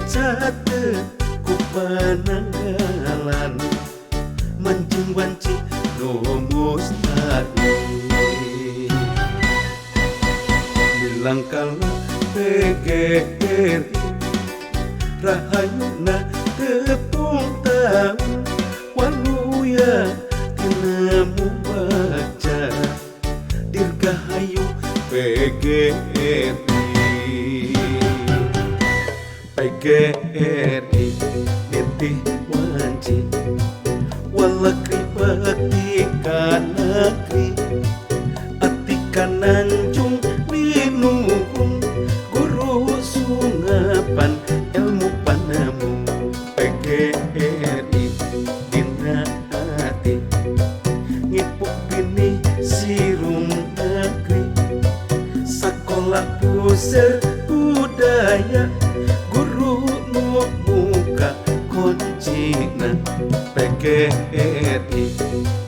Dicatet ku pananggalan manjing wanci nu mustahil. Milangkala PGRI rahayuna tepung taun waluya tinemu baca dirgahayu PGRI. PGRI nitih wanci walakri bakti kanakri atika nanjung linuhung guru sungapan ilmu panamu. PGRI dina ati ngipuk binih sirung negeri sakola puseur budaya guru nu muka kuncina. PGRI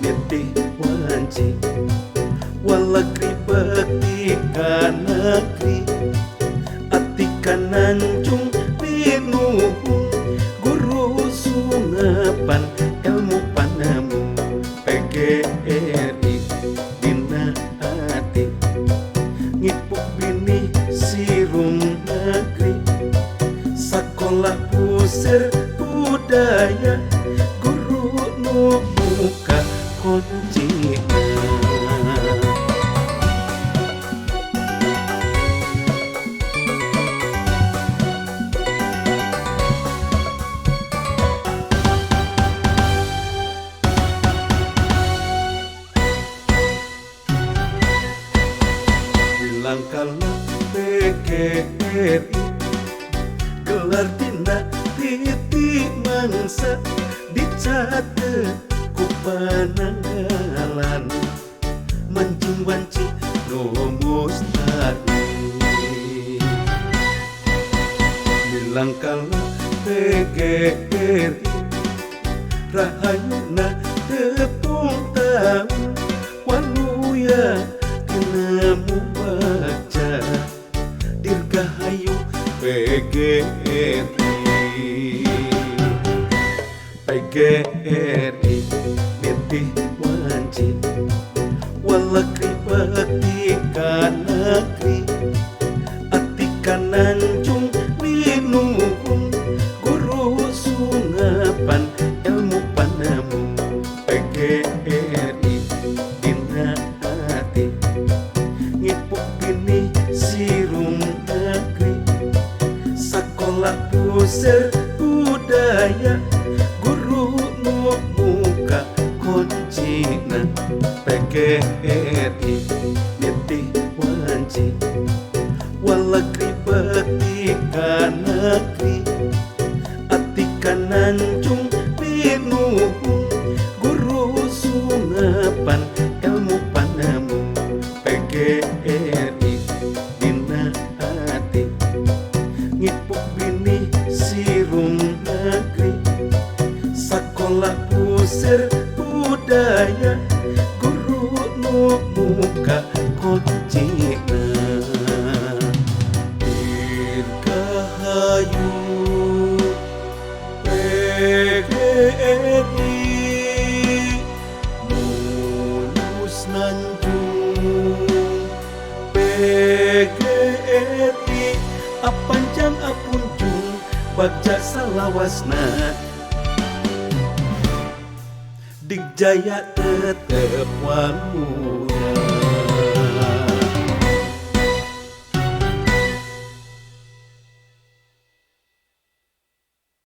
nitih wanci walakri bakti kanakri atika nanjung linuhung guru sungapan ilmu panamu. PGRI dina ati ngipuk binih sirung negeri sakola puseur budaya guru nu muka kuncina. Milangkala PGRI gelar dina titi mangsa dicatet ku pananggalan manjing wanci nu mustahil. Milangkala PGRI rahayuna tepung taun waluya tinemu baca dirgahayu PGRI. PGRI nitih wanci walakri bakti kanakri atika nanjung linuhung guru sungapan ilmu panamu. PGRI dina ati ngipuk binih sirung negeri sakola puseur budaya guru nu muka kuncina. PGRI nitih wanci walakri bakti kanakri atika nanjung linuhung guru sungapan ilmu panamu. PGRI dina ati ngipuk binih sirung negeri sakola puseur budaya guru nu muka kuncina. Dirgahayu PGRI mulus nanjung PGRI apanjang apunjung bagja salawasna Digjaya tetep waluya.